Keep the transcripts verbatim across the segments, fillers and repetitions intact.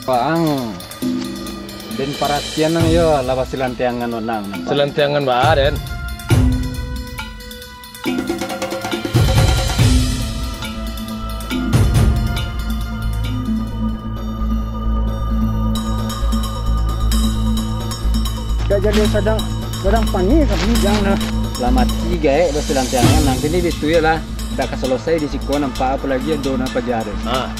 Waang, den paratian nang yo lah basilantiangan onang. Silantiangan baa den? Dak jadi sadang, sadang pangih kami jang nah. Lah mati gaek basilantiangan, nang kini bitu yo lah. Dak ka salosai di siko nampak, apolai ado nan paja tu. Ah.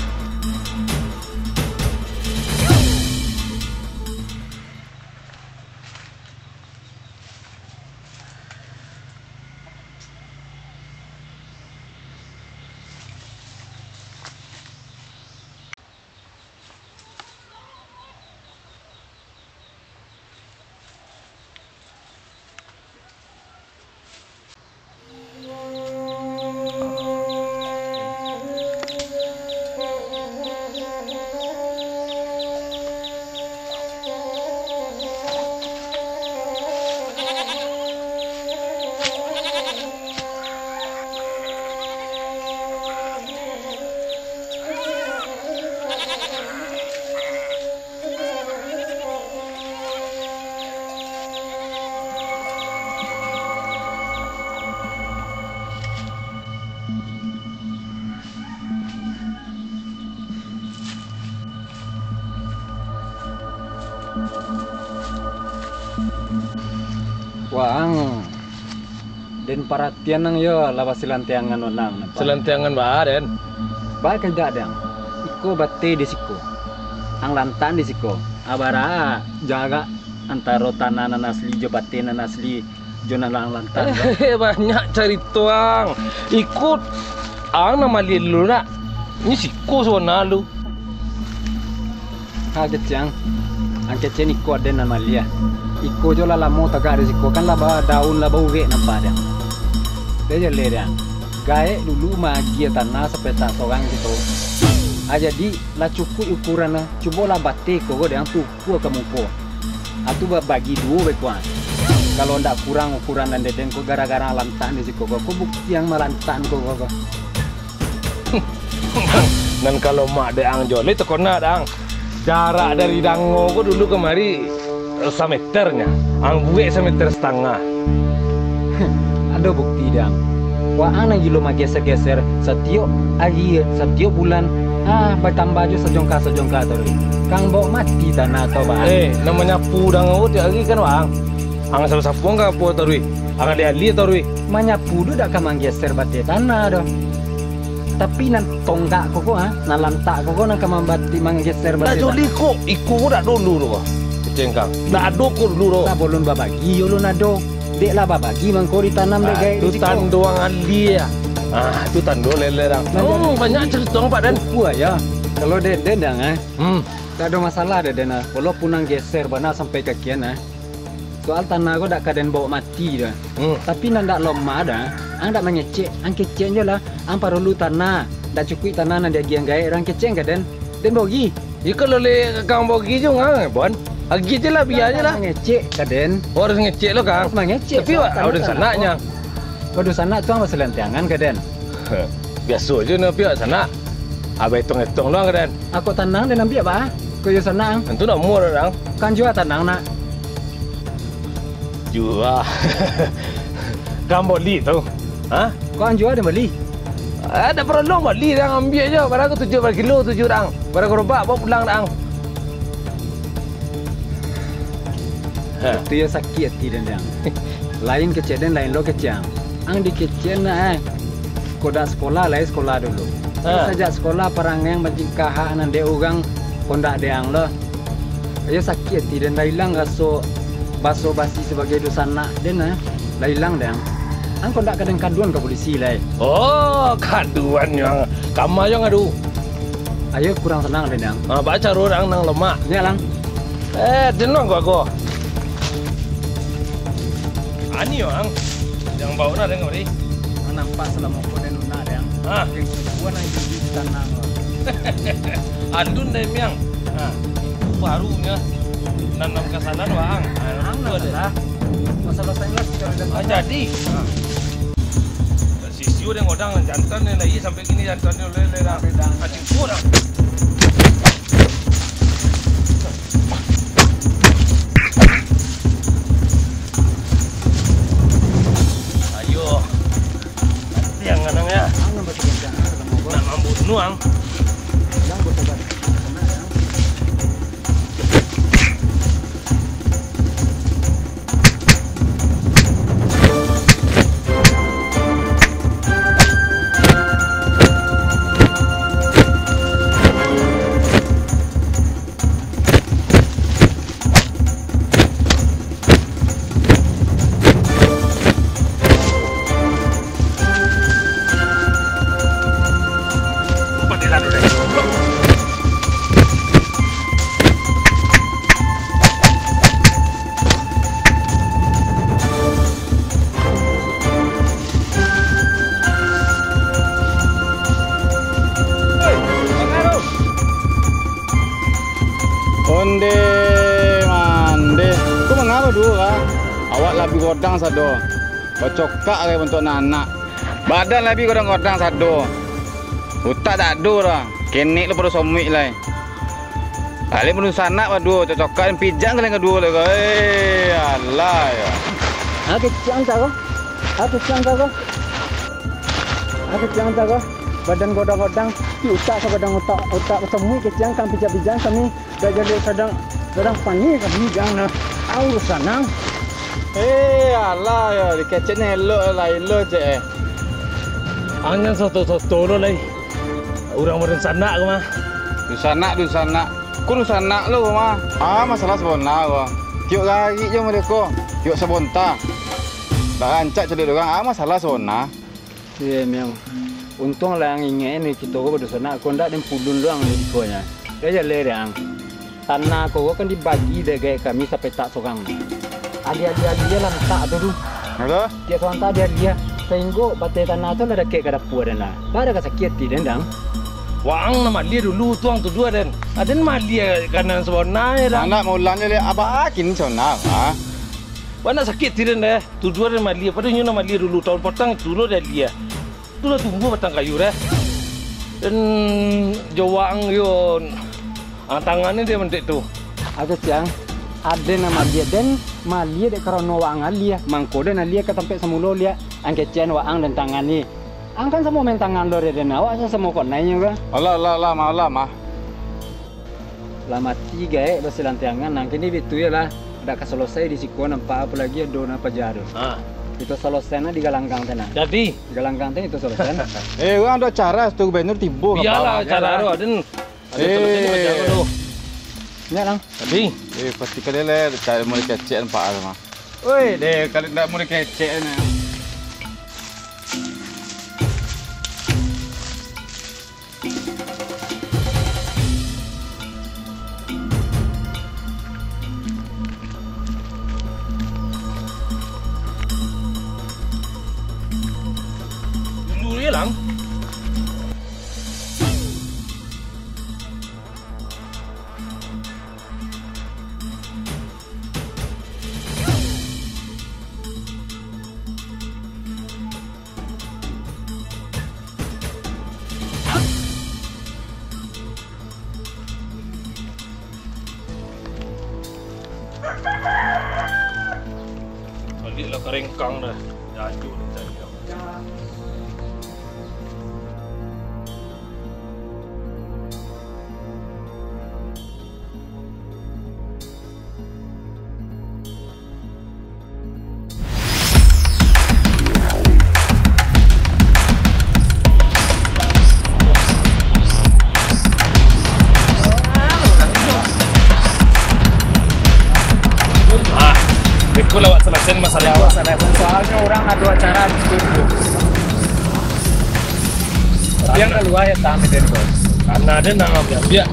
Waang, den paratian nang yo lah basilantiangan onang. Silantiangan baa den? Baa ka indak den? Iko bateh di siko, ang lantak di siko. Abara jarak antaro tanah nan asli jo bateh nan asli jo nan lang-, lantak. Hehe, banyak carito ang. Iko ang nan maliek dulu nak? Ni siko sona lu. Ha, kecek ang. Ang kecek iko aden nan maliek. Iko jo lah lamo tagak di siko, kan lah badaun, lah baurek nampak den. Dah jaleh den. Gaek dulu maagiah tanah sapetak sorang kito. Ha, jadi lah cukuik ukuran lah. Cubolah bateh ko den tu. Kua ka muko. Atu ba-, bagi duo bae kuang. Kalau ndak kurang ukuran nan deden ko gara-gara lantak di siko ko, ko bukti ang malantak ko, ko, ko. Nan kalau mak dek ang jo lai takona dek ang. Jarak dari dango ko dulu kamari, eh, sameter nyo. Ang buek sameter satangah. Ado bukti dek ang. Waang nan gilo mageser-geser satiok ari, satiok bulan, ah, batambah jo sajongka-sajongka taruih. Kang bawok mati tanah atau baa? Eh, nan manyapu dango tiok ari kan waang. Ang sapu-sapu ang ka apo taruih? Ang alih-alih taruih. Manyapu tu dak ka manggeser bateh tanah doh. Tapi nan tonggak ko ko, ha, nan lantak ko ko nan ka mambati manggeser bateh tanah. Dak joli ko, iko ko dak dulu tu ko. Kecengkang. Dak ado ko dulu tu. Sabalun babagi, yo lun ado. Dek lah babagi mangko ditanam dek gaek di siko. Ah, tu tando ang alih, ah. Ah, tu tando lele dang. Nah, hmm, jadi banyak carito ang, Pak Den. Upu aja. Kalau deden dang, eh. Hmm. Tak ado masalah deden, ah. Walaupun ang geser bana sampai kakian, ah. Soal tanah ko dak ka den bawok mati doh. Hmm. Tapi nan dak lomah doh, ang dak mangecek, ang kecek jo lah. Ang paralu tanah, dak cukuik tanah nan diagiah ang gaek, ang kecek ka den. Den bagi. Iko lo le kang bagi jo ngang, Bon. Agi je lah, biar je lah. Mangecek ka den. Oh, harus ngecek lo, Kang. Harus mangecek. Tapi wak, awak dunsanak nyo. Kau dunsanak tu ang basilantiangan ka den. Biaso je no, piak sanak. Abah etong-etong lo ka den. Ako tanang den ambiak, Bah. Ko iyo sanang. Antu nak murah, Dang. Kan jua tanang nak. Jua. Kan boli tu. Ha? Ko ang jua den boli? Ah, dak paralu boli, Dang. Ambiak jo. Bara ko tujuah baleh kilo, tujuah, Dang. Bara garobak, bawa pulang, Dang. Ha. Tu yo sakik ati den, Dang. Lain kecek den, lain lo kecek ang. Ang dikecek nak, eh. Ko dak sekolah, lai sekolah dulu. Ha. Sajak sekolah parangai ang bajingkah hak nan dek urang, ko ndak dek ang lo. Iyo sakik ati den, lah ilang raso baso basi sabagai dunsanak den, eh. Lah ilang dek ang. Ang ko ndak ka den kaduan ka polisi lai. Oh, kaduan yang kama yang adu. Ayo kurang sanang den, Dang. Ha, baa caro dang nan lomak. Nyo lang. Eh, den ang ko. Ani ang. Yang bau na den kamari. Ang nampak salamo ko den lunak dang. Ha. Den kubuan ang jadi di tanah ko. Andun dai miang. Ha. Itu baru nyo. Nanam kasanan waang. Ha, ang tu ado lah. Masalah sayo lah secara dan. Ha, jadi. Ha. Sisio dek odang, jantan ni lai sampai kini jantan ni lai, lai dah. Sampai dah. Aduh, kurang. Ayo. Tiang anang ya. Nak mambunuang. Onde mande. Ko manga baduo, Ka? Awak lah bi godang sado. Bacokak lai bantuak anak. Badan lah bi godang-godang sado. Utak dak ado doh. Kenek lo pado somuik lai. Alih dunsanak baduo, cocok-cokokan pijang kalian kaduo lai ko. Eh, alah yo. Ah, kecek ang ko. Ah, kecek ang ko. Ah, kecek ang ko. Badan godang-godang, di utak sagodang utak, utak samuik kecek ang, kan pijang-pijang kami. Dah jaleh sadang, sadang paniang kami jang nah. Au sanang. Eh, alah yo, dikecek ni elok lah, elok cek eh. Ang jan soto-soto lo lai. Urang badunsanak ko mah. Dunsanak, dunsanak. Ko dunsanak lo ko mah. Ah, masalah sabona ko. Tiok gari jo mereka. Tiok sabonta. Dak rancak caliak urang. Ah, masalah sabona. Iyo, miang. Untuang lah ang ingek ni kito ko badunsanak ko ndak den pulun lo ang di ko nyo. Dah jaleh deh ang. Tanah ko kan dibagi dek gaek kami sapetak sorang. Alih-alih-alih lah antak tu tu. Apo? Tiok sorang tak alih-alih. Sahinggo bateh tanah tu lah dakek ka dapua den lah. Bara ka sakik ati den dang. Waang nan maliah dulu tuang tuduah den. Aden maliah ka nan sabonanyo dang. Anak maulan je leh abah kini sabona, ha? Waang nak sakik ati den deh. Tuduah den maliah. Pado inyo nan maliah dulu taun patang tu lo den liah. Tu lah tumbuah batang kayu deh. Den jo waang yo, ah, tangan ni dia mantek tu. Ajo ciang, aden nan maliah den, maliah dek karano waang aliah, mangko den aliah ka tampek samulo liak, ang kecekan waang den tangan ni. Ang kan samo main tangan lo dek den, awak sa-, samo konai nyo ka. Alah, alah, alah, mah, alah, mah. Lah mati gaek basilantiangan, nang kini bitu yo lah. Dak ka salosai di siko nampak, apolai ado nan paja tu. Ha. Itu salosai nah di galanggang tu nah. Jadi? Di galanggang tu itu salosai nah. Eh, urang ado acara tu, gubernur tibo ka. Bialah acara tu, aden. Ado salosai ni paja tu. Nyak, Lang. Jadi? Eh, pasti ka deh, cari mulai kecek nampak tu mah. Oi, deh, kalau ndak mulai kecek ni. Dulu ye, Lang. Baliak lah ka rengkang dah. Jajuk dah cari. Ah, beko lah awak salasaian masalah awak. Soalnyo urang ado acara di situ. Yang kalua ya, tahan den tu. Karena den nak ambiak-ambiak.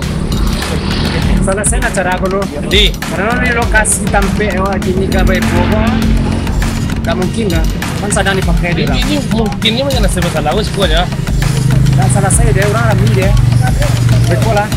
Salasaian acara ko lu. Jadi, karano di lokasi tampek awak kini ka beko ko, dak mungkin doh. Kan sadang dipakai dek urang. Ini mungkin ni manyalasaian masalah, wes, ko aja. Dak salasai deh, urang rami deh. Beko lah.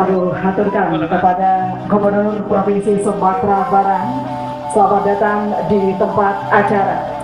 Haturkan kepada Gubernur Provinsi Sumatera Barat, selamat datang di tempat acara.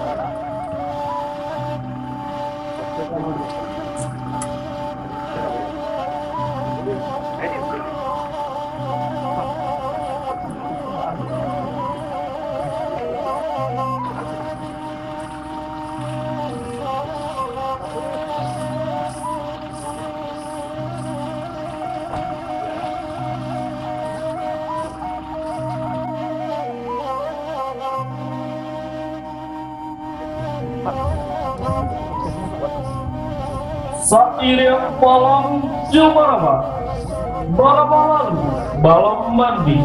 Sairiang palang jo barabah, barabah lalu balam mandi.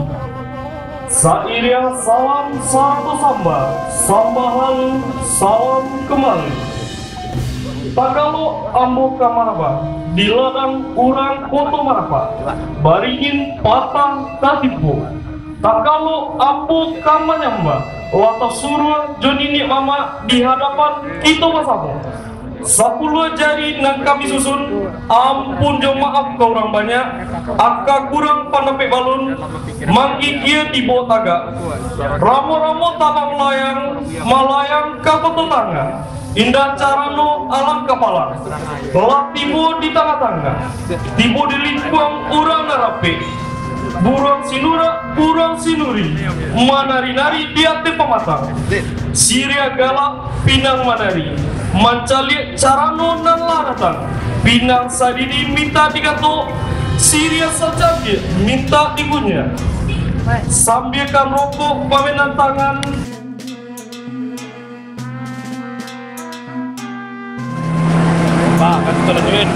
Sairiang salam sarato sambah, sambah lalu salam kambali. Tagalok ambo ka marabah, di ladang urang Koto Marapak, baringin patang tatibo. Tagalok ambo ka manyambah, lah tasuruah jo niniak mamak di hadapan kito basamo. Sapuluah jari nan kami susun, ampun jo maaf ka urang banyak, aka kurang pandapek balun, manggigia tibo tagak. Ramo-ramo tabang layang, malayang ka Koto Tangah. Indak carano alang kapalang, lah tibo di tangah-tangah, tibo di lingkuang urang nan rapek. Buruang sinurak, buruang sinuri, manari-nari di ateh pamatang. Siriah galak pinang manari, mancaliak carano nan lah datang. Pinang sadidi mintak digatok, siriah sacabiak mintak dikunyiak. Sambiakan rokok pamenan tangan. Pak, kan kita lanjutin.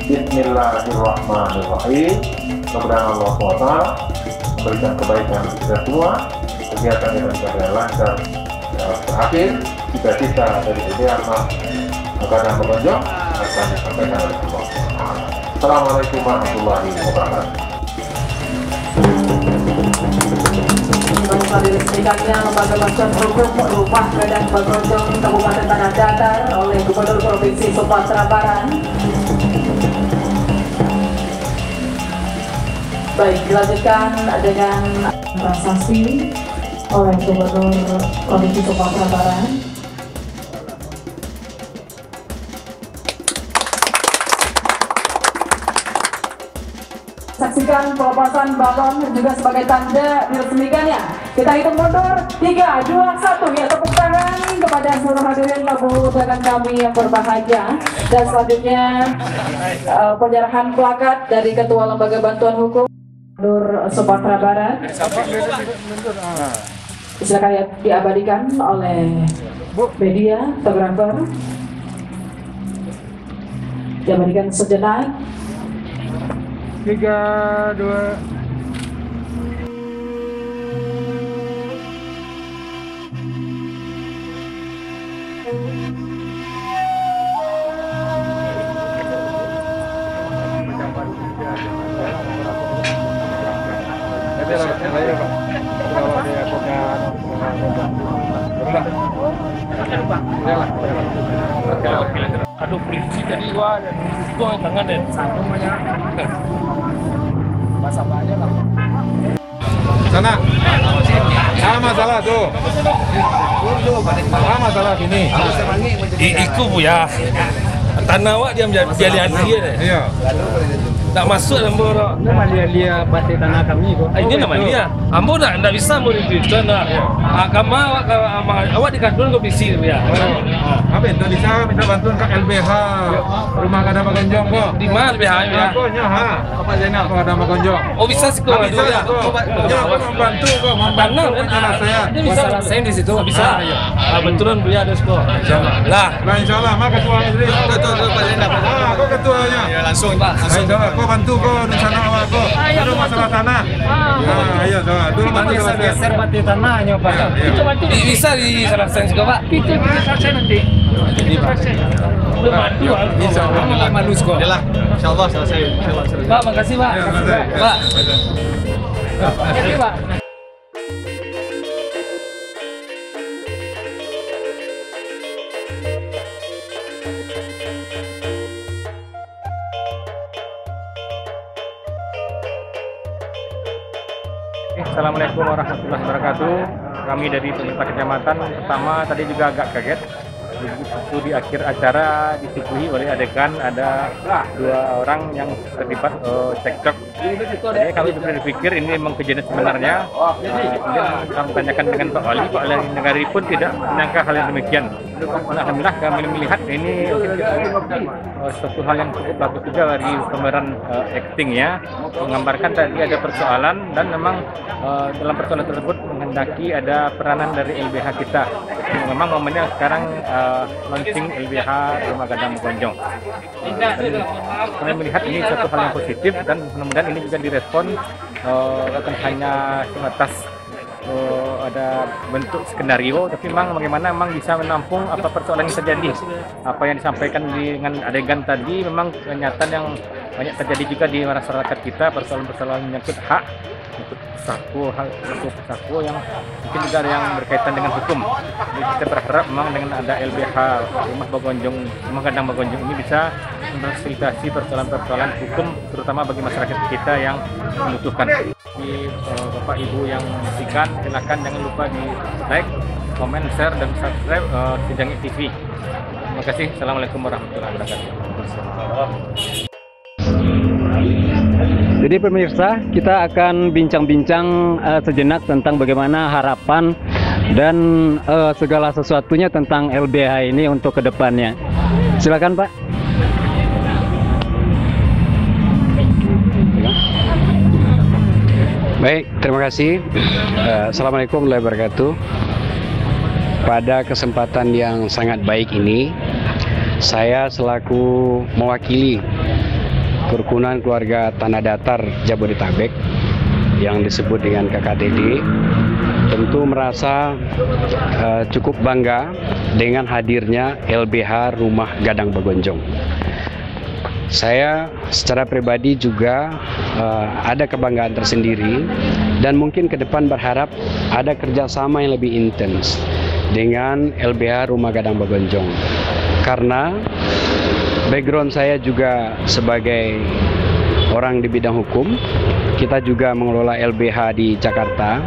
Bismillahirrahmanirrahim. Mudah-mudahan Allah subhanahu wa taala memberikan kebaikan untuk kita semua. Kegiatan yang kita lancar, ya, berakhir. Cita-cita dari Ede Arma akan berlanjut akan disampaikan oleh Allah subhanahu wa taala. Assalamualaikum warahmatullahi wabarakatuh. Baiklah, diresmikannya Lembaga Bantuan Hukum Rumah Gadang Bagonjong Kabupaten Tanah Datar oleh Gubernur Provinsi Sumatera Barat. Baik, dilanjutkan dengan prasasti oleh Gubernur Provinsi Sumatera Barat. Saksikan pelepasan balon juga sebagai tanda diresmikannya. Kita hitung mundur, tiga, dua, satu. Ya, tepuk tangan kepada seluruh hadirin tamu undangan kami yang berbahagia. Dan selanjutnya, eh, penyerahan plakat dari Ketua Lembaga Bantuan Hukum Gubernur Sumatera Barat. Silakan ya, diabadikan oleh media, fotografer. Diabadikan sejenak. Tiga, dua. Aduh, polisi tadi, wah, dan buang tangan, dan satu banyak. Basah banyak lah. Sana. Ah, masalah tu. Ah, masalah sini. I-, iku, Buya. Tanah awak diam, diam, dialih-alih je deh. Iya. Tak masuk dalam borok. Ini malia-lia pasir tanah kami tu. Ah, ini nama dia. Ambo nak, nak bisa mau di Twitter nak. Ah, kama awak, ka-, ama-, awak di kantor kau bisi tu ya. Oh. Ah. Apa yang tak bisa minta bantuan ke L B H Rumah Gadang Bagonjong ko? Di mana L B H ya? Apa nyo, ha? Apa Zainal? Rumah Gadang Bagonjong. Oh, bisa siko. Ah, bisa ya? Siko. Coba, coba. Yo, aku membantu ko, membantu. Tanah, kan? Penyelesaian. Ini bisa selesai di situ. Bisa. Ah, iya. Ah, kebetulan beliau ada siko. Insyaallah. Lah. Lah, insyaallah, mah ketua Idris. Betul, betul, Pak Zainal. Ah, aku ketuanya. Ya, langsung, Pak, langsung. Insyaallah, aku bantu ko, rencana awak ko. Ah, iya, ada masalah tanah. Ah, iya, coba. Dulu kita masalah geser batu tanahnya, Pak. Iya, iya. Itu batu. Bisa diselesaikan juga, Pak. Itu kita selesai nanti. Jadi, Pak. Selesai. Insya Allah. Yalah, insya Allah selesai. Insya Allah selesai. Pak, makasih, Pak. Pak. Makasih, Pak. Assalamualaikum warahmatullahi wabarakatuh. Kami dari pemerintah kecamatan, pertama tadi juga agak kaget. Begitu di akhir acara disuguhi oleh adegan ada dua orang yang terlibat, eh, cekcok. Jadi kami berpikir ini memang kejadian sebenarnya. Nah, kemudian kami tanyakan dengan Pak Wali, Pak Wali Nagari pun tidak menyangka hal yang demikian. Alhamdulillah kami melihat ini, eh, suatu hal yang cukup bagus juga dari pemeran, eh, acting ya, menggambarkan tadi ada persoalan dan memang, eh, dalam persoalan tersebut menghendaki ada peranan dari L B H kita. Memang momennya sekarang, eh, launching L B H Rumah Gadang Bagonjong. Eh, dan kami melihat ini suatu hal yang positif dan mudah-mudahan ini juga direspon, eh, bukan hanya sebatas, eh, ada bentuk skenario, tapi memang bagaimana memang bisa menampung apa persoalan yang terjadi. Apa yang disampaikan dengan adegan tadi memang kenyataan yang banyak terjadi juga di masyarakat kita, persoalan-persoalan menyangkut hak, menyangkut sako, hak sako yang mungkin juga ada yang berkaitan dengan hukum. Jadi kita berharap memang dengan ada L B H Rumah Bagonjong, Rumah Gadang Bagonjong ini bisa memfasilitasi persoalan-persoalan hukum, terutama bagi masyarakat kita yang membutuhkan. Di, eh, Bapak Ibu yang menyaksikan, silakan jangan lupa di like, komen, share, dan subscribe, eh, Sijangik T V. Terima kasih. Assalamualaikum warahmatullahi wabarakatuh. Jadi pemirsa, kita akan bincang-bincang, eh, sejenak tentang bagaimana harapan dan, eh, segala sesuatunya tentang L B H ini untuk kedepannya. Silakan, Pak. Baik, terima kasih. Eh, Assalamualaikum warahmatullahi wabarakatuh. Pada kesempatan yang sangat baik ini, saya selaku mewakili kerukunan keluarga Tanah Datar Jabodetabek yang disebut dengan K K T D, tentu merasa, eh, cukup bangga dengan hadirnya L B H Rumah Gadang Bagonjong. Saya secara pribadi juga, eh, ada kebanggaan tersendiri dan mungkin ke depan berharap ada kerjasama yang lebih intens dengan L B H Rumah Gadang Bagonjong. Karena background saya juga sebagai orang di bidang hukum, kita juga mengelola L B H di Jakarta.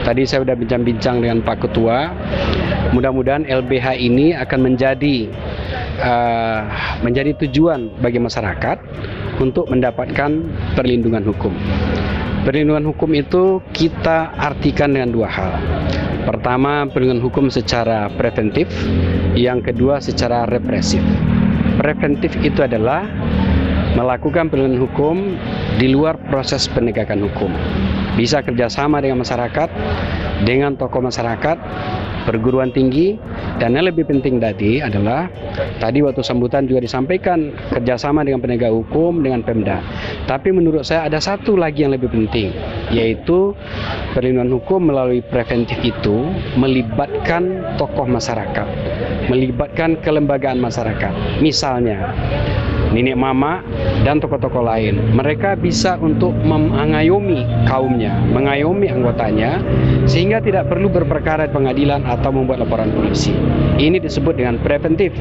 Tadi saya sudah bincang-bincang dengan Pak Ketua. Mudah-mudahan L B H ini akan menjadi, eh, menjadi tujuan bagi masyarakat untuk mendapatkan perlindungan hukum. Perlindungan hukum itu kita artikan dengan dua hal. Pertama, perlindungan hukum secara preventif, yang kedua secara represif. Preventif itu adalah melakukan perlindungan hukum di luar proses penegakan hukum. Bisa kerjasama dengan masyarakat, dengan tokoh masyarakat, perguruan tinggi, dan yang lebih penting tadi adalah, tadi waktu sambutan juga disampaikan, kerjasama dengan penegak hukum, dengan Pemda. Tapi menurut saya ada satu lagi yang lebih penting, yaitu perlindungan hukum melalui preventif itu melibatkan tokoh masyarakat, melibatkan kelembagaan masyarakat. Misalnya, niniak mamak dan tokoh-tokoh lain. Mereka bisa untuk mengayomi kaumnya, mengayomi anggotanya, sehingga tidak perlu berperkara di pengadilan atau membuat laporan polisi. Ini disebut dengan preventif.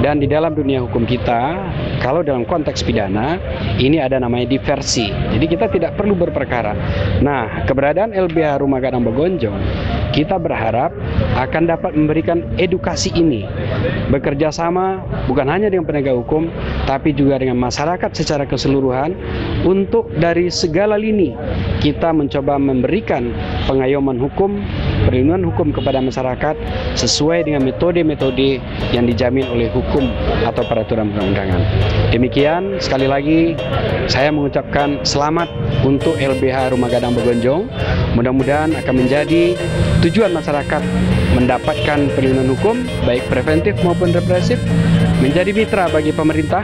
Dan di dalam dunia hukum kita, kalau dalam konteks pidana, ini ada namanya diversi. Jadi kita tidak perlu berperkara. Nah, keberadaan L B H Rumah Gadang Bagonjong, kita berharap akan dapat memberikan edukasi ini, bekerja sama bukan hanya dengan penegak hukum, tapi juga dengan masyarakat secara keseluruhan, untuk dari segala lini kita mencoba memberikan pengayoman hukum, perlindungan hukum kepada masyarakat sesuai dengan metode-metode yang dijamin oleh hukum atau peraturan perundang-undangan. Demikian, sekali lagi, saya mengucapkan selamat untuk L B H Rumah Gadang Bagonjong. Mudah-mudahan akan menjadi tujuan masyarakat mendapatkan perlindungan hukum, baik preventif maupun represif, menjadi mitra bagi pemerintah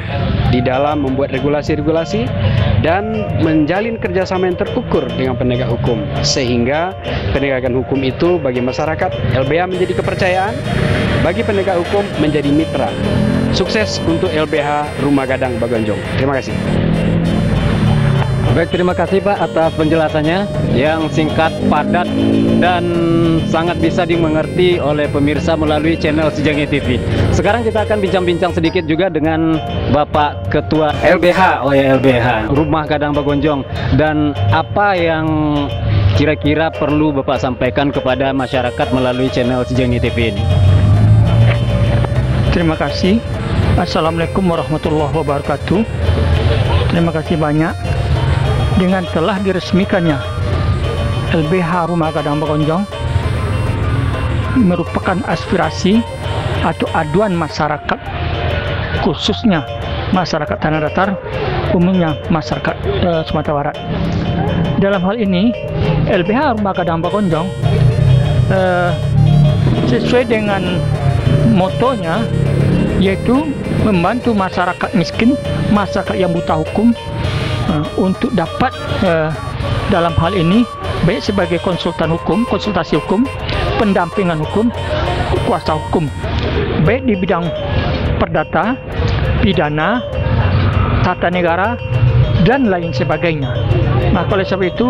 di dalam membuat regulasi-regulasi, dan menjalin kerjasama yang terukur dengan penegak hukum, sehingga penegakan hukum itu bagi masyarakat, L B H menjadi kepercayaan, bagi penegak hukum menjadi mitra. Sukses untuk L B H Rumah Gadang Bagonjong. Terima kasih. Baik, terima kasih, Pak, atas penjelasannya yang singkat, padat, dan sangat bisa dimengerti oleh pemirsa melalui channel Sijangge T V. Sekarang kita akan bincang-bincang sedikit juga dengan Bapak Ketua L B H, oh ya, L B H, Rumah Gadang Bagonjong. Dan apa yang kira-kira perlu Bapak sampaikan kepada masyarakat melalui channel Sijangge T V ini? Terima kasih. Assalamualaikum warahmatullahi wabarakatuh. Terima kasih banyak. Dengan telah diresmikannya L B H Rumah Gadang Bagonjong, merupakan aspirasi atau aduan masyarakat, khususnya masyarakat Tanah Datar, umumnya masyarakat, eh, Sumatera Barat. Dalam hal ini, L B H Rumah Gadang Bagonjong, eh, sesuai dengan motonya, yaitu membantu masyarakat miskin, masyarakat yang buta hukum, eh, untuk dapat, eh, dalam hal ini, baik sebagai konsultan hukum, konsultasi hukum, pendampingan hukum, kuasa hukum, baik di bidang perdata, pidana, tata negara, dan lain sebagainya. Maka oleh sebab itu,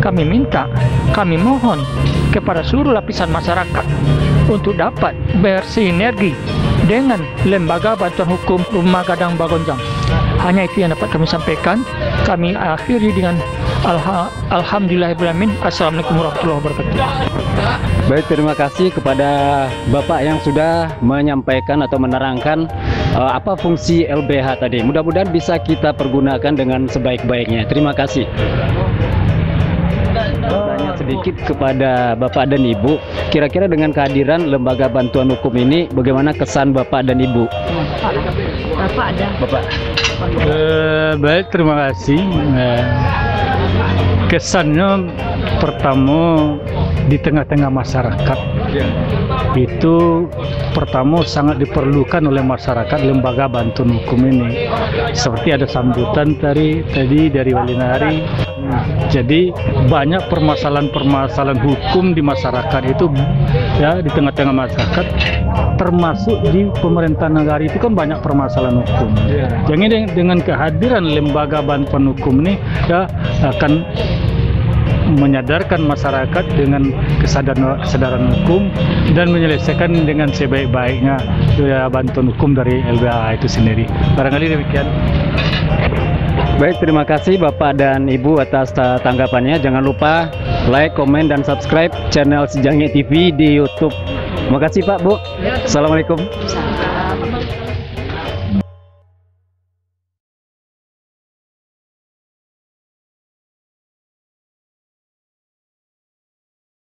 kami minta, kami mohon kepada seluruh lapisan masyarakat untuk dapat bersinergi dengan Lembaga Bantuan Hukum Rumah Gadang Bagonjong. Hanya itu yang dapat kami sampaikan. Kami akhiri dengan alha-, alhamdulillahirabbil alamin. Assalamualaikum warahmatullahi wabarakatuh. Baik, terima kasih kepada Bapak yang sudah menyampaikan atau menerangkan, eh, apa fungsi L B H tadi. Mudah-mudahan bisa kita pergunakan dengan sebaik-baiknya. Terima kasih. Tanya sedikit kepada Bapak dan Ibu, kira-kira dengan kehadiran Lembaga Bantuan Hukum ini, bagaimana kesan Bapak dan Ibu? Bapak ada. Bapak. Eh, baik, terima kasih. Eh, kesannya pertama di tengah-tengah masyarakat. Itu pertama sangat diperlukan oleh masyarakat lembaga bantuan hukum ini. Seperti ada sambutan tadi, tadi dari wali nagari. Jadi banyak permasalahan-permasalahan hukum di masyarakat itu, ya, di tengah-tengah masyarakat, termasuk di pemerintah negara itu kan banyak permasalahan hukum. Jadi deng-, dengan kehadiran lembaga bantuan hukum ini, ya, akan menyadarkan masyarakat dengan kesadaran, kesadaran hukum dan menyelesaikan dengan sebaik-baiknya, ya, bantuan hukum dari L B H itu sendiri. Barangkali demikian. Baik, terima kasih Bapak dan Ibu atas ta-, tanggapannya. Jangan lupa like, komen, dan subscribe channel Sijangge T V di YouTube. Makasih, Pak, Bu. Assalamualaikum. Salam.